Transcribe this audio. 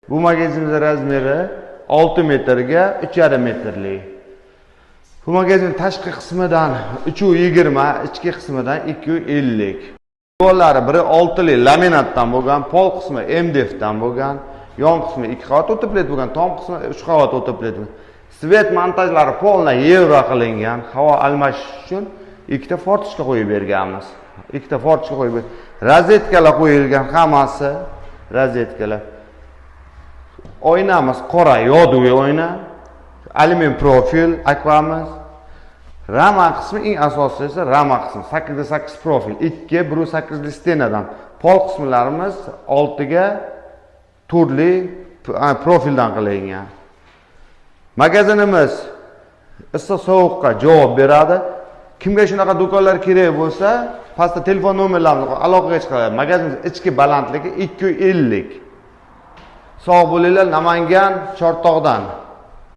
Bu magazinimiz razmeri 6 metrga 3,5 metrlik. Bu magazin tashqi qismidan 3,20, ichki qismidan 2,50. Devorlari biri 6lik laminatdan bo'lgan, pol qismi MDF dan bo'lgan, yon qismi 2 qavat утеплить bo'lgan, tom qismi 3 qavat утеплить bo'lgan. Свет montajlari полный yevro qilingan, havo almashish uchun ikkita форточка qo'yib berganmiz. Ikkita форточка qo'yib, rozetkalar qo'yilgan hammasi, rozetkalar. Oynamiz qora йодовый oyna, alyumin profil akvamiz. Rama qismi, eng asosiysi rama qismi 8 ga 8 profil, 2 1.8 li стена dan. Pol qismlarimiz 6 ga turli profildan qilingan. Magazinimiz issiq sovuqqa javob beradi. Kimga shunaqa do'konlar kerak bo'lsa, pastda telefon nomerlarimiz, aloqaga chiqadi. Magazinimiz ichki balandligi 2,50. Sog' bo'linglar, Namangan, Chortoqdan.